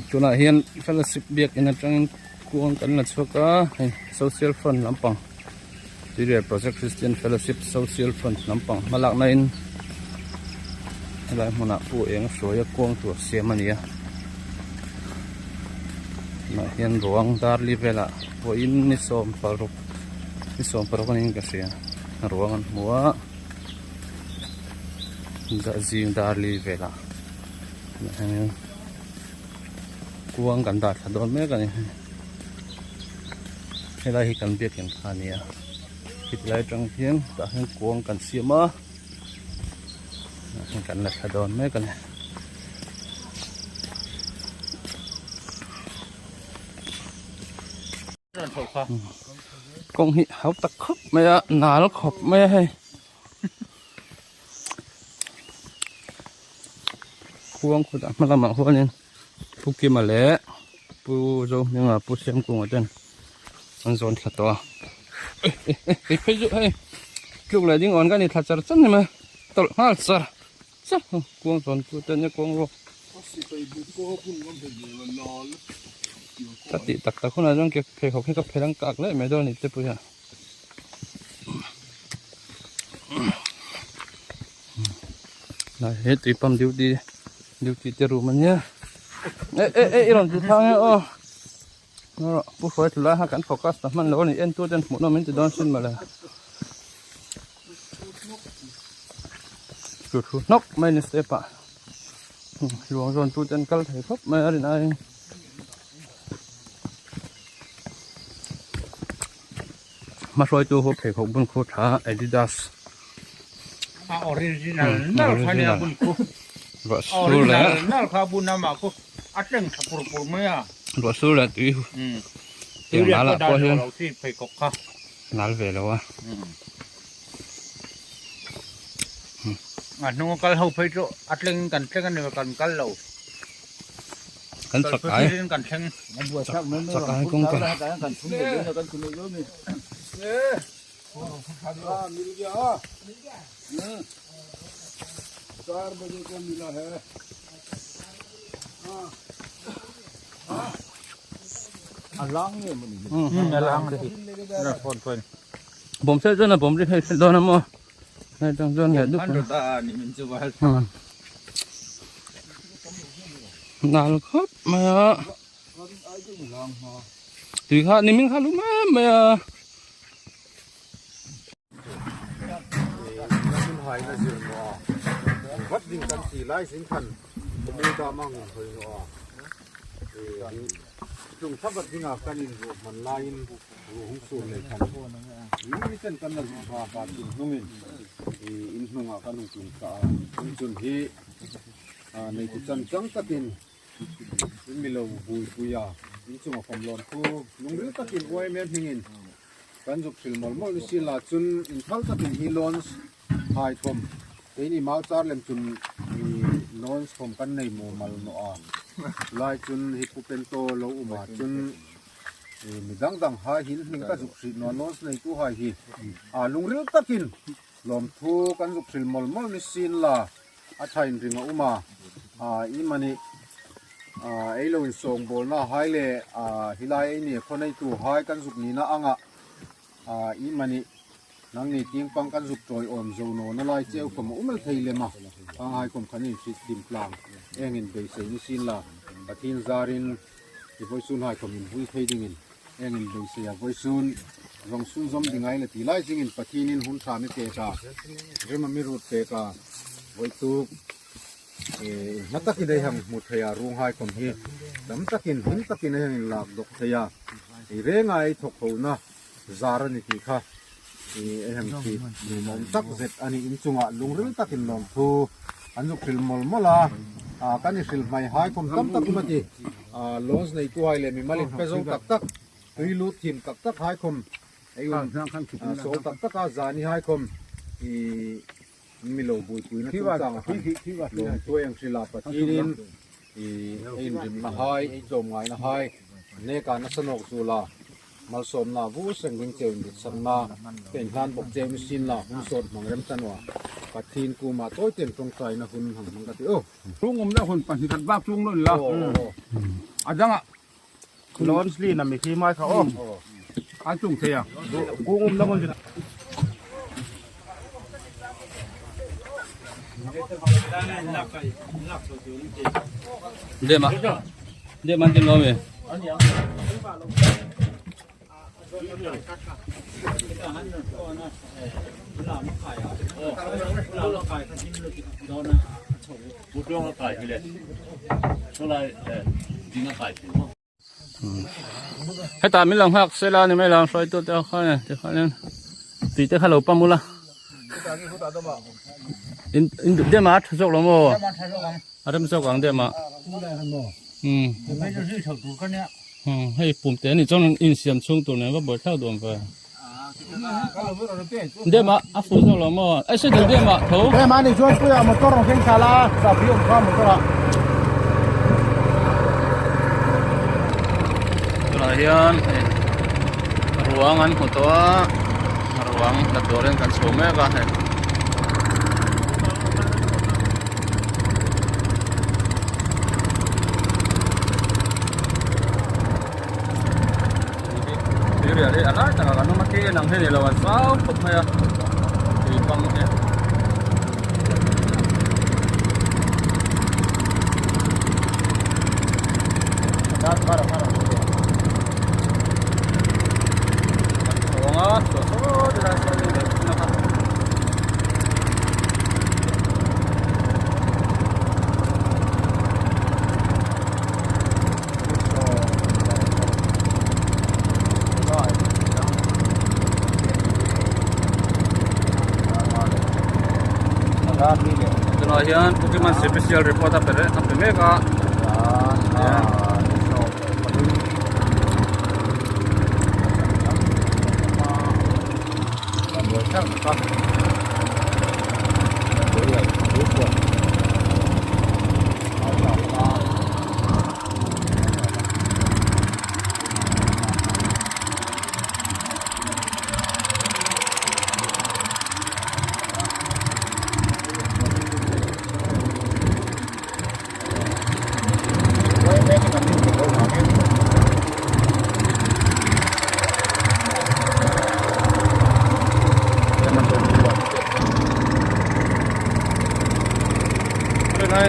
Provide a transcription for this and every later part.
Tunah hian fellowship biakin atangin kuang kan la chhuak a hei social front lampang Tuirial project Christian fellowship social front lampang hmalakna in helai hmunah pu eng hruaia kuang tur siam a ni a tunah hian ruang darli velah pawhin ni 16 ni 16 a niin ka hria ruang an hmu a. Zing dar li velah kuang kan dah thla dawn mek a ni helai hi kan biakin kha a ni a hetilai atang hian tah hian kuang kan siam a kan la thla dawn mek a ni. Kawng hi hau tak khawp mai a nal khawp mai a hei khuang khawtah hma lamah huanin Pu Kima leh Pu Zohminga Pu Siamkunga ten an zawn thla tawh a hei phei chu hei tluk leh ding awn ka ni thla char char ni mai tawlh nghal char char kuang zawn tu te nia kuang ruak Ka tih tak tak hunah chuan ke pheikhawk hi ka phelh ang kak leh mai dawn a ni te pawh hian. Lai he tui pump duty duty te room a nia. E e e i rawn ti thang e aw. Pu hruai thu lai kha kan focus ta hman lo a ni en tu ten hmuh nawm in ti dawn sin mawle. Thu thu hnawk mai ni step ah. Luang zawn tu ten kal thei khawp mai a rin aiin. Hmahruaitu ho pheikhawk bun khu tha Adidas. A original nal kha nia bun khu. Ruah sur leh. Original nal kha bun ama khu a tleng tha pur pur mai a. Ruah sur leh tui. Tui leh pawh dan lo chi pheikhawk kha. Nal ve lo a. A hnung a kal ho phei chu a tleng kan thleng a ni kan kal lo. Kan chak ai. Kan thleng. Chak ai kawng ka. Bawm sel chuan a bawm ri hei hrilh dawn a maw hei tang chuan leh dup nal khawp mai a tui kha nimin kha lum em mai a. Kan zuk hril mawlh mawlh ni si la chun inphal takin hi launch hai thawm keini mau char lem chun i launch thawm kan nei mumal nawh a lai chun hi pu pento lo um a chun i mi dang dang hai hin hming ka zuk hrih nuah launch nei tu hai hi a lungril takin lawmthu kan zuk hril mawlh mawlh ni sin la. A tha in ring a um a, i mani ei lo in sawngbawlna hai leh helai ei ni khaw neitu hai kan zuk nihna anga i mani nang ni ting pang kan zuk tawi awm zo nawna lai cheu kawm a umel thei lem a, khang hai kawm khan in hrit hlim tlang eng in beisei ni sin la Pathian zarin i vawisun hai kawm in vui thei ding in eng in beisei a vawisun zawng sun zawm dingai la ti lai zing in Pathian in hun tha mi pek a rem a mi rut pek a vawituk eh hma takin hei hang hmu thei a rung hai kawm hi tam takin him takin hei hang in lak dawk thei a ei renga ei thawk ho na zar a ni tih kha ih hei hang thih nuam tak zet a ni inchungah lungril takin lawmthu an zuk hrilh mawlh mawlh a ah kan i hrilh hmai hai khawm tam tak awm a ti ah launch nei tu hai leh mimal in pe zo tak tak tui lut thim tak tak hai khawm ei un ah sawl tak tak a zani hai khawm ih mi lo buipui na chungchang a han lawm tuai ang hrilh a Pathianin ih ei inrim na hai ei tlawm ngai na hai nek ah nasa nawk zul a. Malsawmna vu seng ring cheu in duhsakna ka inhlan bawk cheu ni sin la hun sawt hmang rem chanwa Pathian kumah tawi ten tawngtaina hun hang hmang ka ti aw. Chung awmna hun pahnih khat bak chung lo la a dangah Launch lin a mi khi mai kha aw. An chung thei a. Kung awmna hun chu. Dem a dem an tin lo mi. Hetah min lo nghak sela ni mai lo hruaitu te kha tikhanin tui te kha lo pam ula in in duh dem a tha zawk lo maw a rem zawk ang dem a um hei pum te anih chuan insiam chhung tur nen va buai thlak duh ang ve dem a a fuh zawk lo maw ai se duh dem a tho dem a nih chuan puia motor rawn thleng thla la chahbi awm kha motor ah tunah hian hei ruang an hmu tawh a ruang la turin kan chho mek a hei. Tuirial hi a lai takah kan awm a khi nang hi ni lo a zau khawp mai a tui pang hi. Kan chhawng a chhuah saw tilai sawn in leh na kha. Tunah hian Pokemon special report a pe a pe mek a.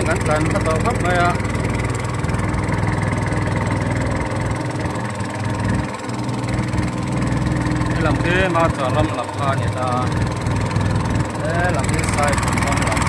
Kan tlan kha tawh khawp mai a. He lam hi Mauchar ram lam kha a ni ta a, he lam hi Saiphun ram lam.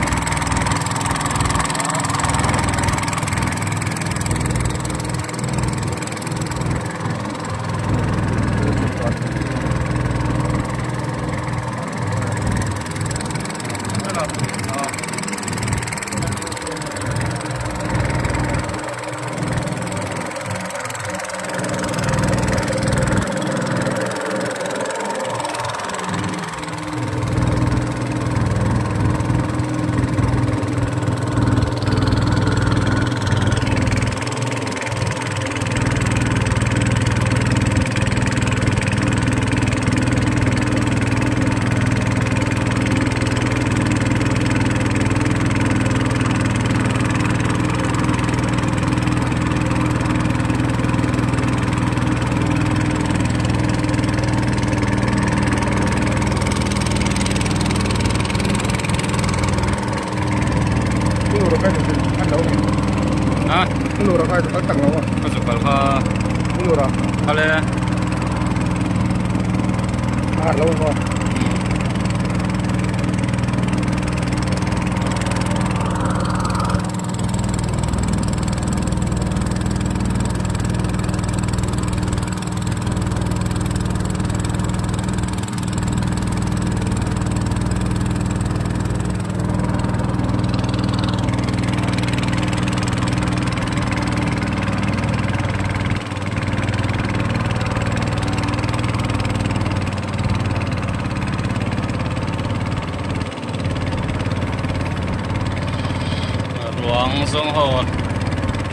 Ruang zawng ho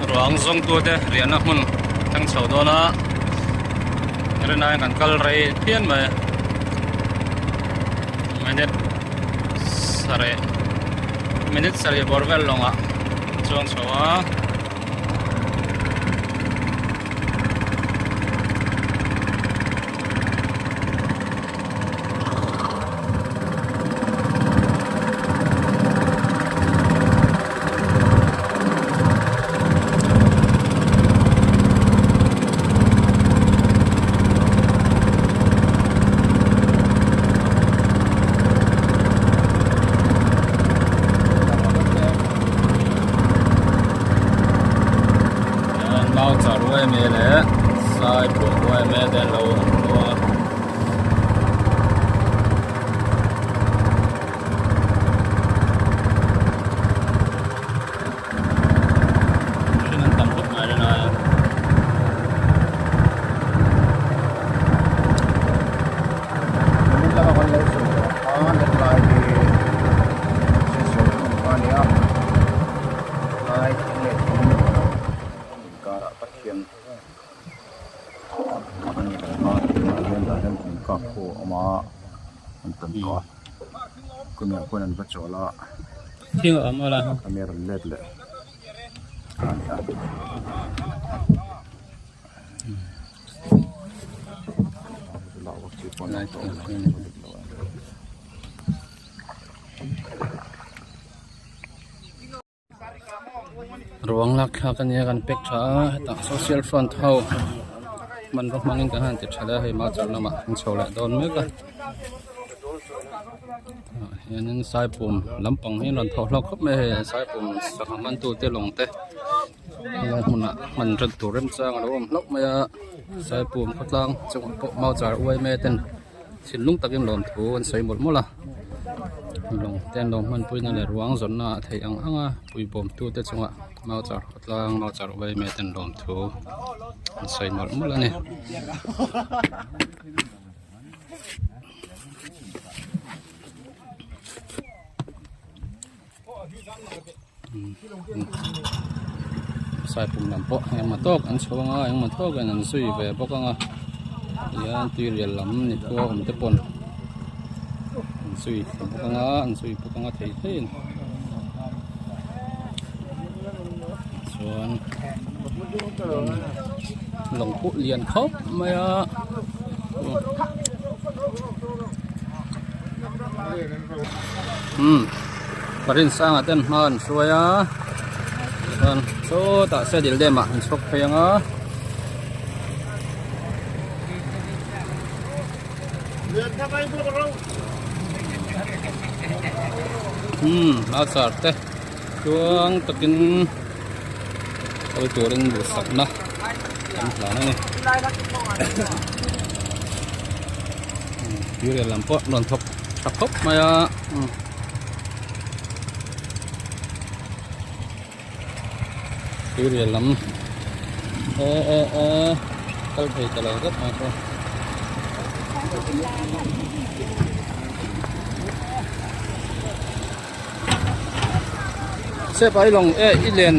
ruang zawng tu te riahna hmun thleng chho dawn a. Rinaiin kan kal rei phian mai minute sarih minute sarih bawr vel lawngah chuang chho a. Mau char uai mai leh sai pawh uai mai te an lo awm tawh a. Mihring an tam khawp mai reng a. Nimin lama kan lo sawi tawh khan hetlai hi session hmun kha a ni a hetlai thing leh thing inkarah tak hian a ni awm a tunah hian tah hian thing kak pawh a awm a an tan tawh a kumiah khuan an va chawl a. Thing a awm a la. A mi a rawn let leh a ni a. Ruang lak thlak a nia kan pack tha a hetah social front ho hmanraw hmangin kan han ti tha leh a hei mauchar lamah an chho leh dawn mek a tah hianin saipum lampang hi an rawn thawh hlawk khawp mai a hei saipum sangha man tute lawng te helai hmunah hman ran tur remchang a lo awm hlauh mai a saipum khawtlang chungah pawh mauchar uaime ten thinlung takin lawmthu an sawi mawlh mawlh a lawng te an lo hmanpui na leh ruang zawnna ah theih ang ang a puibawm tu te chungah mauchar khawtlang mauchar uaime ten lawmthu an sawi mawlh mawlh a ni. Saipum lam pawh engemaw tawk an chho anga engemaw tawk in an zui ve bawk anga tihian tuirial lam ni khua awm te pawn an zui thla bawk anga an zui bawk anga thei theiin chuan lawng pawh lian khawp mai a. Umm Parinsanga ten hma an hruai a chuan sawtah saddle dam ah an chhawk phei ang a. Umm a char te tluang takin kal turin duhsakna kan hlan a ni. Tuirial lam pawh rawn thawk tha khawp mai a tuirial lam e e e kal thei ta lo zet mai pawh sep ai lawng e i len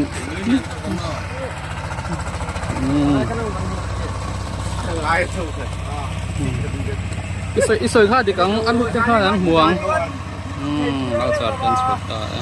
i sawi i sawi kha dik ang a lut te khan an hmu ang umm a char ten chhuat ta e.